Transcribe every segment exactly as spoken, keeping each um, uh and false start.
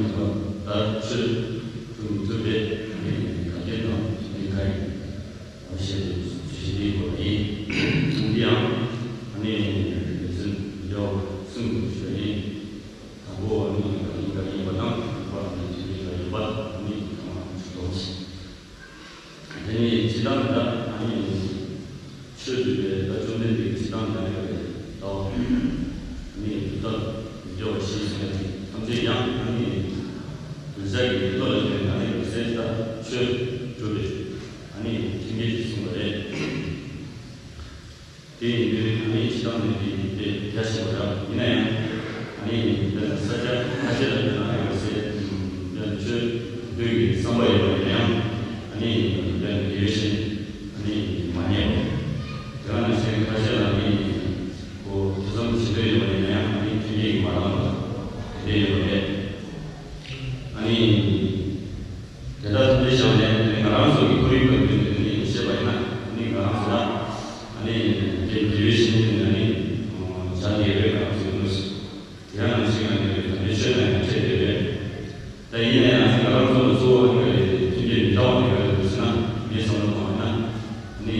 ད་ཆོས་སྒྲུབ་མི་ཐུབ་པའི་ག་གེ་དང་མི་ག་ཡིན། ཞེས་ཞུ་བཞིན་པའི་སྐོར་ཡིན། འདི་ཡང་ཨ་ནི་ལེ་ཚན་བརྒྱ་གསུམ་དུ་ཞུ་ཡིན། དང་པོ་ཨ་ནི་ག་ཡིན་ག་ཡིན་པ་དང་། དང་པོ་ཨ་ནི་ཐིག་ལེ་ག་ཡོད་པ་ཨ་ནི་གང་ཞུ་དོ། དེ་ནི་སྤྱི་བཏང་ད་ཨ་ནི་ཆོས་སྒྲུབ་པའི་ད་བཅོམ་ལྡན་འདས་ཀྱི་སྤྱི་བཏང་ད་ནི་ལྟ་བ་ཨ་ནི་སྒྲུབ་ཐབས་བརྒྱ་པ་ཞེས་གསུངས་པ་དེ་ཐམས་ཅད་ཀྱང་ཨ་ནི་གདུལ་བྱ་གི་བློ་ལ་བརྟེན་ནས་ཨ་ནི་ཟེར་ད་ཆོས་སྒྲུབ་པའི་ཨ་ནི་ཁྲིམས་འགལ་ཞིག་གསུངས་པ་རེད། དེ་ཡིན་དུས་ཨ་ནི་སྤྱི་བཏང་ནས་དེ་དེ་རྒྱ་ཆེ་བ་རེད། ཡིན་ན་ཡང་ཨ་ནི་དཔེར་ན་ས་སྐྱ་ཁ་ཤས་ལ་དཔེར་ན་ཨ་ནི་ཟེར་དཔེར་ན་ཆོས་འདུལ་གྱི་བསམ་པ་ཡོད་པ་ཡིན་ན་ཡང་ཨ་ནི་དཔེར་ན་དགེ་བའི་བཤེས་གཉེན་ཨ་ནི་མ་རྙེད་པ། དེ་ག་ནང་བཞིན་ཁ་ཤས་ལ་ཨ་ནི་ཁོ་ཐུགས་བསམ་ཇི་འདྲ་ཡོད་པ་ཡིན་ན་ཡང་ཨ་ནི་ཁྲིམས་འགལ་གྱི་མ་ལངས་པ་དེ་འདྲ་ཡོད་པ་རེད། ཨ་ནི། དེ་ལྟར་དེ་བཞག་ནས་ང་རང་ཚོ་གི་ཁོར་ཡུག་གི་དོན་དུ་ནི་བཤད་པ་ཡིན་ན་ནི་ང་རང་ཚོ་ལ་ཨ་ནི་དེ་དེ་བའི་ཤེས་ནི་ཨ་ནི་བྱ་ལས་རེད། ང་རང་ཚོ་གི་དངོས་སུ་དེ་ཡང་ནང་བཞིན་ང་ནི་དམ་པའི་ཆོས་དང་ཡང་འཕྲད་དེ་རེད། ད་ཡིན་ན་ཡང་ང་རང་ཚོ་ལ་གཙོ་བོ་ཨ་ནི་ག་རེ་མཐུན་རྐྱེན་མི་འདྲ་བ་ནི་ག་རེ་འདུག་ཟེར་ན་ངའི་བསམ་བློ་གཏོང་བ་ཡིན་ན་ནི།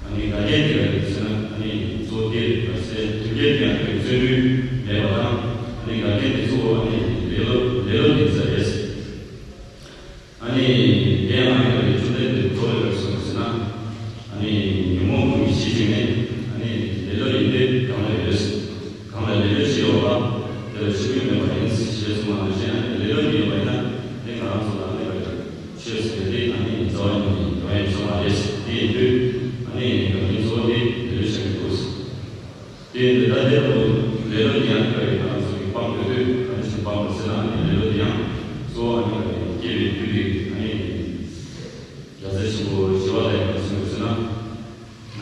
ཨ་ནི་འགལ་རྐྱེན་དེ་ག་རེ་ཟེར་ན་ཨ་ནི་གཙོ་བོ་དེ་རེད་ཟེར། མཐུན་རྐྱེན་དེ་ཡང་བརྩོན་འགྲུས་མེད་པ་དང་། ཨ་ནི་འགལ་རྐྱེན་དེ་གཙོ་བོ་ཨ་ནི་ལེ་ལོ་ལེ་ལོ་དེ་ཟེར་རེད། ཨ་ནི་དེ་ཡང་ཨ་ནི་ག་རེ་བཅོམ་ལྡན་འདས་ཀྱིས་ག་རེ་གསུངས་ཟེར་ན་ཨ་ནི་ཉོན་མོངས་ཀུན་གྱི་གཞི་བཅིངས་ནས་ཨ་ནི་ལེ་ལོ་ཡིན་ཏེ་གང་ལ་ཡོད། གང་ལ་ལེ་ལོ་ཞིག་ཡོད་པ་དེ་ལ་ཆོས་ཀུན་མེད་པ་ཡིན་ཞེས་གསུངས་པ་ནང་བཞིན་ཨ་ནི་ལེ་ལོ་དེ་ཡོད་པ་ཡིན་ན་དེ་ང་རང་ཚོ་ལ་ཨ་ནི་ག་རེ་ཆོས་ཟེར་དེ་ཨ་ནི་རྩ་བ་ཉིད་ནས་ཡོང་ཡ་ཡོད་ས་མ་རེད། དེ་ཡིན་དུས་ཨ་ནི་འགལ་རྐྱེན་གཙོ་བོ་དེ་ལེ་ལོ་བྱ་གི་འདུག་དེ་ཡིན་དུས་ད་དེ་ལྟ་བུ་ལེ་ལོ་དེ་ཡང་ཨ་ནི་ག་རེ་ང་རང་ཚོ་གིས་སྤང་དགོས་དུས་ག་འདྲ་ཞིག་སྤང་དགོས་ཟེར་ན་ཨ་ནི་ལེ་ལོ་དེ་ཡང་གཙོ་བོ་ཨ་ནི་ག་རེ་སྐྱེ་བའི་རྒྱུ་དེ་ཨ་ནི་རྒྱལ་སྲས་ཆེན་པོ་ཞི་བ་ལྷ་ཡིས་ག་རེ་གསུངས་ཡོད་ཟེར་ན་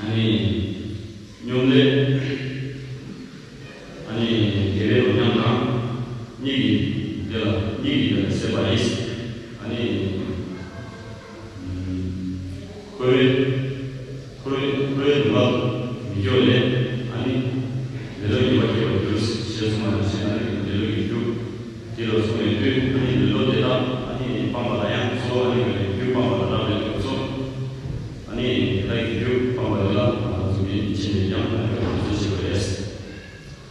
ཨ་ནི་སྙོམ་ལས། ཨ་ནི་དགེ་བའི་རོ་མཉམ་དང་། གཉིད་ཀྱི་དེ་ལ་གཉིད་ཀྱི་དེ་ལ་སད་པ་ཡིས། ཨ་ནི་འཁོར་བའི་འཁོར་བའི་འཁོར་བའི་སྡུག་བསྔལ་མི་སྐྱོ་ལས། ཨ་ནི་ལེ་ལོ་ཉེས་པ་སྐྱེ་བར་འགྱུར་ཞེས་གསུངས་པ་ནང་བཞིན་ཨ་ནི་ལེ་ལོ་ཡི་རྒྱུ་དེ་ལ་གསུངས་ཡོད་དུས་ཨ་ནི་ལེ་ལོ་དེ་དག་ཨ་ནི་སྤངས་པ་ལ་ཡང་གཙོ་བོ་ཨ་ནི་རྒྱུ་སྤངས་པ་ལ་རག་ལས་པའི་གཙོ། ཨ་ནི་དེ་དག་གི་རྒྱུ་སྤངས་པ་དེ་ལ་ང་ཚོ་གིས་ཕྱི་ནས་ཀྱང་ཨ་ནི་ང་ཚོ་བྱེད་དགོས་རེད།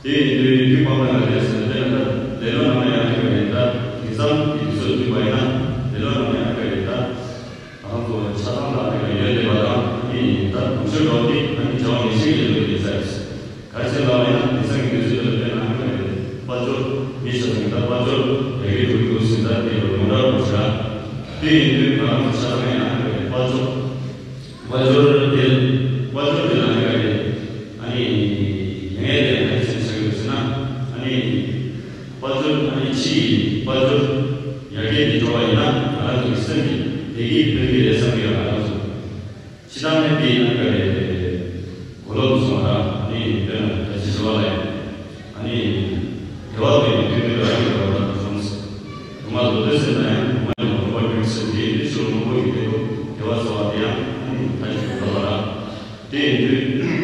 དེ་ཡིན་དུས་རྒྱུ་སྤངས་པ་ལ་རེད་ཟེར་ཏེ་ལ་ལེ་ལོ་རྣམ་པ་ཡང་དག་པ་རེད། ད་དེང་སང་གི་དུས་ཚོད་བསྟུན་པ་ཡིན་ན་ལེ་ལོ་རྣམ་པ་ཡང་དག་པ་རེད། ད་ང་ཚོ་ཆ་ཚང་ལ་དེ་ག་ཡོད་བསྡད་པ་དང་ནི་ད་དགོངས་ཞུ་འདྲ་བོ་དེ་ཨ་ནི་བྱ་བ་ངེས་ཤེས་ཀྱི་ལེ་ལོ་ཡིན་ས་རེད། ག་རེ་ཟེར་ལབ་པ་ཡིན་ན་དེང་སང་གི་དུས་ཚོད་ལ་དཔེར་ན་ཨ་ནི་ག་རེ་དཔལ་འབྱོར་མི་ཆ་ཚང་གི་ད་དཔལ་འབྱོར་ལས་ཀའི་འགྲོ་གི་འདུག་ཟེར། ད་དེ་ལ་ཡོངས་གྲགས་པོ་བྱ་དེ་ཡིན་དུས་ང་རང་ཚོ་ཆ་ཚང་ཡང་ཨ་ནི་ག་རེ་དཔལ་འབྱོར། དཔལ་འབྱོར་དེ་དཔལ་འབྱོར་དེ་ལ་ཨ་ནི་ག་རེ་ཨ་ནི་ཡོང་ཡས་དེ་ཨ་ནི་ཆེ་ཆགས་ཡོད་ཟེར་ན་ཨ་ནི་དཔལ་འབྱོར་ཨ་ནི་ཕྱི་ཡི་དཔལ་འབྱོར་ཡར་རྒྱས་དེ་འགྲོ་བ་ཡིན་ན་ང་རང་ཚོ་གི་སེམས་ཀྱི་བདེ་སྐྱིད་འཕེལ་གྱི་རེད་བསམ་གྱི་ཡོད། ང་རང་ཚོ་ཕྱི་ནང་ནས་དེ་ཨ་ནི་ག་རེ་གོ་ལོག་ཏུ་སོང་བ་ར་ཨ་ནི་དཔེར་ན་ད་ཅི་ཞུ་བ་ལ་ཡང་། ཨ་ནི། དེ་བ་དེ་ཡི་དུས་དེ་ལ་ཡོད་པ་དང་མཚུངས། སྒྲོལ་མ་མདོ་སྡེ་ཟེར་ན་ཡང་སྒྲོལ་མ་ཡི་ལོ་མ་རྒྱུན་ཟེར་དེ་ཡི་ཕྱི་རོལ་མང་པོ་ཡི་དེ་ལོ་དེ་བ་ཟེར་བ་དེ་ཡང་ཨ་ནི་མཐའ་གཅིག་ཏུ་འགྲོ་བ་ར། དེ་ཡི་དུས།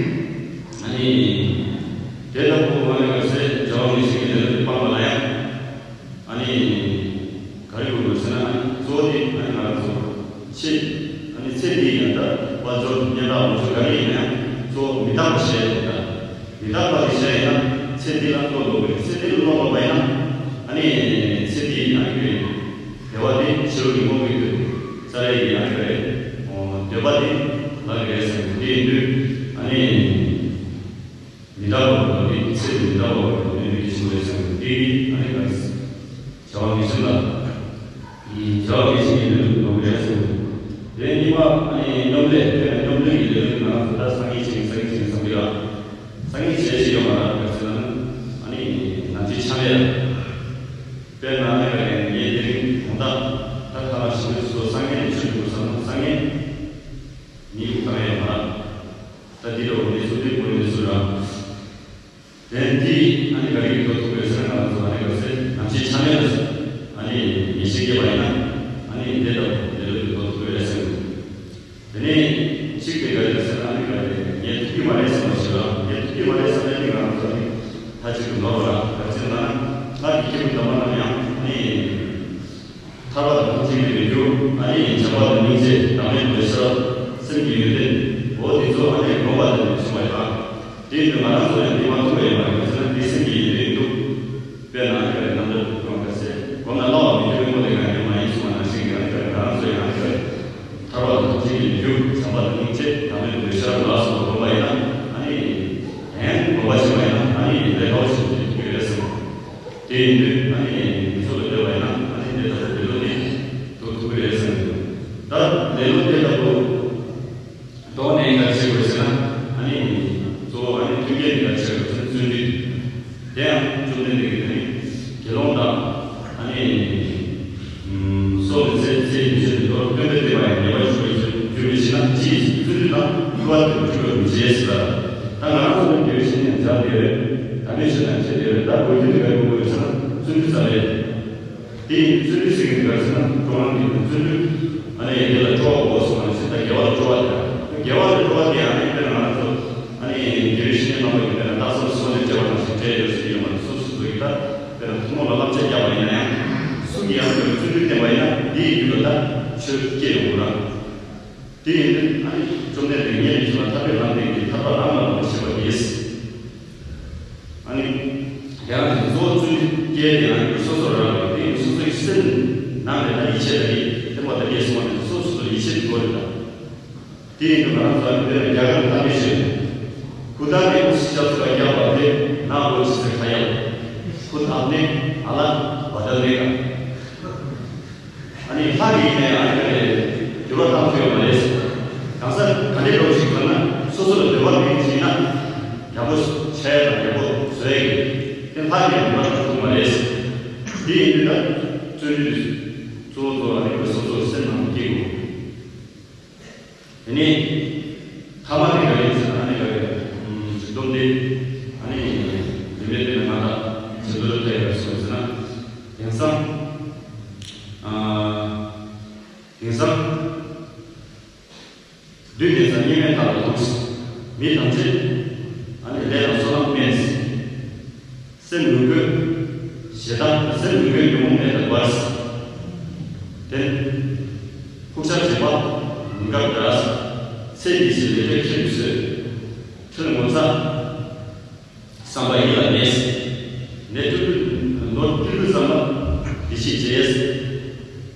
ཨ་ནི། དེ་ལྟ་བུ་ང་ནི་ག་ཚད་བྱ་བ་མི་ཞིག་གི་ལས་ལ་དེ་སྤངས་པ་ལ་ཡང་། ཨ་ནི། ག་རེ་དགོས་དགོས་ཟེར་ན་ཨ་ནི་གཙོ་བོ་དེ་ཨ་ནི་ང་རང་ཚོ་ཆེ། ཨ་ནི་ཚེ་འདི་ཡང་ད་དཔལ་འབྱོར་སྙན་གྲགས་ལོངས་སྤྱོད་ག་རེ་ཡིན་ན་ཡང་གཙོ་བོ་མི་རྟག་པ་ཞེས་ཡོད་ད། མི་རྟག་པ་དེ་ཞེས་ཡིན་ན་ཚེ་འདི་ལ་བློ་ལོག་པའི་ཚེ་འདི་ལ་བློ་ལོག་པ་ཡིན་ན་ཨ་ནི་ཚེ་འདི་ཡང་ཨ་ནི་བདེ་བ་དེ་ཕྱི་རོལ་གྱི་དངོས་པོའི་དུས་ས་རའི་ཡི་ཨ་ནི་ག་རེ་འདོད་པ་དེ་ལག་གི་རེད་ཟེར་དེ་ཡིན་དུས་ཨ་ནི། མི་འདྲ་བ་དང་ནི་ཚེ་མི་འདྲ་བ་དང་ནི་མི་ཞིག་རེད་ཟེར་བ་དེ་ནི་ཨ་ནི་ག་རེ་ཟེར། བྱ་བ་ངེས་ཤེས་ལ། བྱ་བ་ངེས་ཤེས་ཀྱི་ལས་ལུགས་ལོག་རེད་ཟེར་བ། དེ་གཉིས་པ་ཨ་ནི་སྙོམས་ལས་དེ་ནི་སྙོམས་ལས་ཀྱི་ལས་ལུགས་ནང་དུ་ད་སང་ཉིན་ཕྱིན་སང་ཉིན་ཕྱིན་བསམ་གྱི་ར། སང་ཉིན་བྱས་ཤིག་ཡོང་བ་ར་ག་ཚོད་ན་ཨ་ནི་ནམ་འཆི་ཆ་མེད་ར། དཔེར་ན་ཨ་ནི་ག་རེ་ངས་དེ་རིང་དགོང་དག་ད་ཁ་ལག་ཞིམ་པོ་ཞིག་སོ་སང་ཉིན་ཆུ་འཐུང་དགོས་བསམ་ན་སང་ཉིན་ཉིན་གུང་བཏང་ཡོང་བ་ར། ད་འདི་འདྲ་བོ་གནས་ཚུལ་འདི་བོད་གནས་ཚུལ་རང་། དེ་འདི་ཨ་ནི་ག་རེ་གི་ཐོག་ཐུག་ཡོད་ཟེར་ན་ང་ཚོ་ཨ་ནི་ག་ཚོད་ནམ་འཆི་ཆ་མེད་ལ་ཟེར། ཨ་ནི་ཉེས་ཤེས་སྐྱེས་པ་ཡིན་ན་ཨ་ནི་འདི་ལྟ་བུ་འདི་ལོ་གི་ཐོག་ཐུག་ཡོད་ཟེར། དེ་ནས་གཅིག་དེ་ག་རེ་ཟེར་ན་ཨ་ནི་ག་རེ་ངས་ཐུག་གི་མ་རེད་ཟེར་བ་ཞིག་རང་ངས་ཐུག་གི་མ་རེད་ཟེར་ན་ནི་ང་ཚོ་ནི་མཐའ་གཅིག་ཏུ་མ་རོ་ར་ག་ཚོད་ན་ང་གི་སྐྱེས་བུ་དམ་པ་རྣམས་ཡང་ཨ་ནི་ ཨ་ནི་བྱམས་པ་དང་སྙིང་རྗེ་དང་མེད་པའི་ཤེས་རབ་སེམས་ཀྱི་ཡོན་ཏན་འོ་དེ་ཚོ་ཨ་ནི་སྒོམ་པ་དེ་ནས་བྱུང་བ་ཡིན་པ། དེ་ཡིན་དུས་ང་རང་ཚོ་ཡང་དེ་མ་ཐུབ་པ་ཡིན་པ་ཡིན་ཟེར་ན་དེ་སེམས་ཀྱི་ཡོན་ཏན་འདུག་དཔེར་ན་ཨ་ནི་ཀ་རེ་རྣམ་ཐར་དུ་ཁོང་ཁ་ཟེར་སྒོམ་ན་སླ་བ་མི་འགྱུར་བའི་དངོས་དེ་གང་ཡང་མ་ཡིན་གསུངས་པ་ནང་བཞིན་གྱི་ཨ་ནི་ཀ་རེ་ང་རང་ཚོ་ཡང་ཨ་ནི་ཀ་རེ་ཐར་པ་དང་ཐམས་ཅད་ཀྱི་མི་འགྱུར་བྱམས་པ་དང་སྙིང་རྗེ་དང་མེད་པའི་ཤེས་རབ་ལ་སོགས་པ་སྒོམ་པ་ཡིན་ན་ཨ་ནི་ཡང་སྒོམ་པ་བྱེད་པ་ཡིན་ན་ཨ་ནི་ཡིན་པའི་ཐོག་ཞིག་ཏུ་ཐུག་གི་རེད་གསུངས། དེ་ཡིན་དུས་ཨ་ནི་མི་ཚོགས་ལ་སྡོད་པ་ཡིན་ན་ཨ་ནི་འདི་ལྟ་བུ་འདི་ལོ་ནི་འདུག་ཐུབ་ཀྱི་རེད་བསམ་གྱི་འདུག་ད་ལེ་ལོ་དེ་ལྟ་བུ་ཐོག་ནས་ག་རེ་བྱེད་དགོས་ཟེར་ན་ཨ་ནི་གཙོ་བོ་ཨ་ནི་མཐུན་རྐྱེན་དེ་ག་རེ་བྱེད་དགོས་ཟེར་ན་བརྩོན་འགྲུས། དེ་ཡང་བཅོམ་ལྡན་འདས་ཀྱིས་དེ་ནི་དགེ་སློང་དག་ཨ་ནི་སོ་ནི་ཚེ་ཚེ་ཡི་ཚེ་ནི་མདོར་སྟོན་པའི་བསྟན་པ་ཡང་ཉེས་པར་འགྱུར་བའི་ཕྱིར་འགྱུར་བའི་ཕྱིར་ན་ཅི་ཡིན་བརྩོན་འགྲུས་དང་བསླུ་བ་དེ་འཁྲུལ་པར་མི་བྱེད་ཟེར། ད་ང་རང་ཚོ་ནི་དགེ་བའི་བཤེས་གཉེན་མཇལ་བདེ་རེད། དམ་པའི་ཆོས་དང་འཕྲད་བདེ་རེད། ད་དགོས་རྒྱུ་དེ་ག་རེ་དགོས་དགོས་ཟེར་ན་བརྩོན་འགྲུས་ཙམ་རེད། དེ་ཡིན་བརྩོན་འགྲུས་ཟེར་གྱི་འདུག་ག་ཟེར་ན་ཁོ་རང་གི་བརྩོན་འགྲུས་ཨ་ནི་དེ་ལ་སྤྲོ་བ་དགོས་སོང་བ་ནི་ད་དགེ་བ་ལ་སྤྲོ་བ་དེ་དགེ་བ་ལ་སྤྲོ་བ་དེ་ཨ་ནི་དཔེར་ན་ང་རང་ཚོ་ཨ་ནི་དགེ་བའི་བཤེས་གཉེན་རྣམ་པ་ཡིན་པས་ན་རྟགས་གསལ་སོ་ནས་སྤྲད་པ་ནང་བཞིན་སྤྲད་ཡོད་ཟེར་ཡོད་མ་རེད། སོ་སོ་སོ་ཡིས་ད་དཔེར་ན་ཐུན་མོང་ལ་བསླབ་བྱ་བརྒྱབ་པ་ཡིན་ན་ཡང་སུ་གིས་ཡང་བརྩོན་འགྲུས་བསྟན་པ་ཡིན་ན་དེའི་རྒྱུད་ལ་ད་ཆོས་སྐྱེ་ཡོང་གི་རེད། དེ་ཡིན་དུས་ཨ་ནི་བཅོམ་ལྡན་འདས་ཉེ་བའི་ཆོས་ལ་ཐར་པའི་ལམ་སྟོན་གྱི་ཐར་པ་ལམ་ལ་ལོག་པར་བྱེད་པ་ཡིས། ཨ་ནི། དེ་ཡང་དེ་གཙོ་བོ་བརྩོན་འགྲུས་སྐྱེས་ཏེ་ཨ་ནི་སོ་སོ་རང་གི་དེ་སོ་སོའི་སེམས་ནང་ནས་ད་ཡིད་ཆེས་དང་ཡིད་བརྟན་པ་དང་ཡིད་སོང་བ་ནས་སོ་སོ་སོ་ཡིད་ཆེས་དགོས་རེད་ད། དེ་ཡིན་དུས་ང་རང་ཚོ་ཨ་ནི་དེ་ལ་རྒྱ་གར་གཏམ་དཔེ་བཤད་ཀུ་ད་ནི་ཨུ་སི་ཤ་སུ་ར་ཀྱ་བ་དེ་ན་འོ་ཅི་ཟེར་ཁ་ཡ་ཁུ་ད་ནི་ཨ་ལ་བ་ད་ནི་ག་ཨ་ནི་ལྷ་གི་ཡིན་ནའི་ཨ་ནི་ག་རེ་འགྱུར་བ་བཏང་ཐུབ་ཡོད་མ་རེད། གང་ཟག་ག་འདྲའི་འགྲོ་ཞིག་ཡོད་ན་སོ་སོ་ལ་འདོད་པ་མེད་ཅིག་ན་ཡག་པོ་བྱས་དང་ཡག་པོ་བཟོས་ཡིན་དེ་ལྷ་གི་འགྱུར་བ་བཏང་ཐུབ་མ་རེད། དེ་ཡིན་དུས་ད་བརྩོན་འགྲུས་གཙོ་བོ་གཙོ་བོ་ཨ་ནི་སོ་སོའི་སེམས་ནང་སྐྱེ་དགོས། དེ་ནས་ཐ་མ་དེ་ག་རེ་ཟེར་ན་ཨ་ནི་ག་རེ་སྡོམ་དེ་ཨ་ནི་རིམ་པས་དེ་ནས་ང་དང་ཇི་ལྟར་ཐལ་བར་གསུངས་ཟེར་ན། དེང་སང་ཨ་དེང་སང་བདུད་དེང་སང་སྙིགས་མའི་མཐའ་ལ་ལྷུང་། མི་ཐམས་ཅད་ཨ་ནི་ལས་དང་སོ་ནམ་དམན། སེམས་ངུ་དགོད་ཞེ་སྡང་སེམས་ངུ་དགོད་ཉོན་མོངས་མེད་པར་འབར། དེ་ཕུགས་ཆག་དྲན་པ་མི་འགག་འདྲ། ཚེ་འདི་ཕྱི་ལས་འབྲས་ཁྱད་དུ་གསོད། ཁྲོད་ངོ་ཚ་བསམ་པ་ཡིད་ལ་མེད། ནད་སྤྲུལ་སྤྲུལ་ནོར་སྤྲུལ་སྤྲུལ་བསམ་པ་འདི་ཕྱི་རྗེས།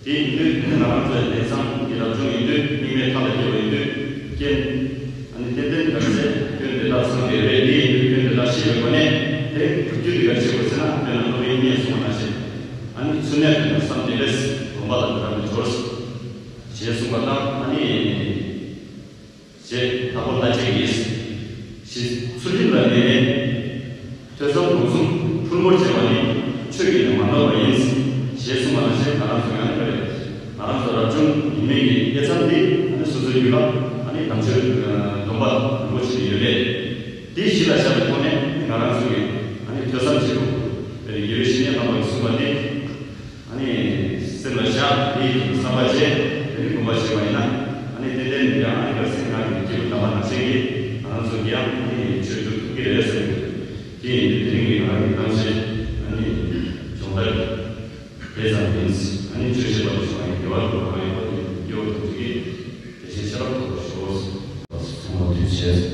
དེ་ཡིན་དུས་ང་རང་ཚོའི་ལས་བཟང་གི་རབ་བྱུང་ཡིན་དུས་སྙིགས་མའི་མཐའ་ལ་སྐྱེ་བ་ཡིན་དུས་རྐྱེན། ཨ་ནི་ཏན་ཏན་ག་ཚད་སྐྱོན་དེ་དག་ཚང་བའི་རེད། དེ་ཡིན་དུས་སྐྱོན་དེ་དག་ཤེས་པའི་སྒོ་ནས་དེ་སྒྲུབ་རྒྱུ་དེ་ག་བྱེད་དགོས་ཟེར་ན་དཔེར་ན་སློབ་དཔོན་དབྱིག་གཉེན་གསུངས་པ་ནང་བཞིན་ཨ་ནི་ཚུལ་གནས་དོན་དང་བསམ་གཏན་པས་སྒོམ་པ་དང་བྲལ་བའི་སྦྱོར། ཞེས་གསུངས་པ་དང་ཨ་ནི། ཞེས་དྭགས་པོ་ལྷ་བཅས་ཀྱིས། ཞེས་ཚུལ་ཁྲིམས་ལ་གནས་ནས། ཐོས་བསམ་སྒོམ་གསུམ་ཕུལ་མོར་བྱས་པ་ནི་ཆོས་ཀྱིས་ནི་མ་གནོད་པ་ཡིན། ཞེས་གསུངས་པ་ནང་བཞིན་ང་རང་ཚོ་ཡང་ནི་ག་རེ། ང་རང་ཚོ་རབ་བྱུང་ཡིན་མིན་གྱི་དབྱེ་མཚམས་འདི་ཨ་ནི་སོ་སོའི་རྒྱུད་ལ་ཨ་ནི་དམ་ཆོས་སྡོམ་པ་རིན་པོ་ཆེ་ཡོད་པས། འདི་གཞི་ལ་བཞག་པའི་ཐོག་ནས་ང་རང་ཚོ་གིས་ཨ་ནི་ཐོས་བསམ་བྱེད་དགོས། དེ་ནི་དགེ་བའི་བཤེས་གཉེན་རྣམ་པ་གིས་གསུངས་པ་འདི། ཨ་ནི་སེམས་ལ་བཞག་དེའི་དོན་དུ་བསམ་པ་བྱས་དེ་ནི་སྒོམ་པ་བྱས་པ་ཡིན་ན་ཨ་ནི་ཏན་ཏན་ཡང་ཨ་ནི་ག་སེམས་ངག་གི་སྐྱེས་བུ་དམ་པ་ནང་བཞིན་གྱིས་ང་རང་ཚོ་གིས་ཡང་ཨ་ནི་ཆོས་སྒྲུབ་ཐུབ་ཀྱི་རེད་ཟེར་གྱི་འདུག་དེ་ཡིན་དུས་དེ་རིང་གི་ང་རང་གི་གཏམ་བཤད་ཨ་ནི་སྦྱོང་བརྡར་དེ་ཙམ་ཡིན། ཨ་ནི་ཆོས་བཤད་པ་དང་བྱུང་བའི་དགེ་བ་སྒྲུབ་པ་ཡིན་པ་དེ་སྐྱེ་བ་དང་དུས་ཀྱི་དེ་བཞིན་ཤེས་རབ་ཐོབ་པར་ཤོག་ཚང་མ་ཐུགས་རྗེ་ཆེ།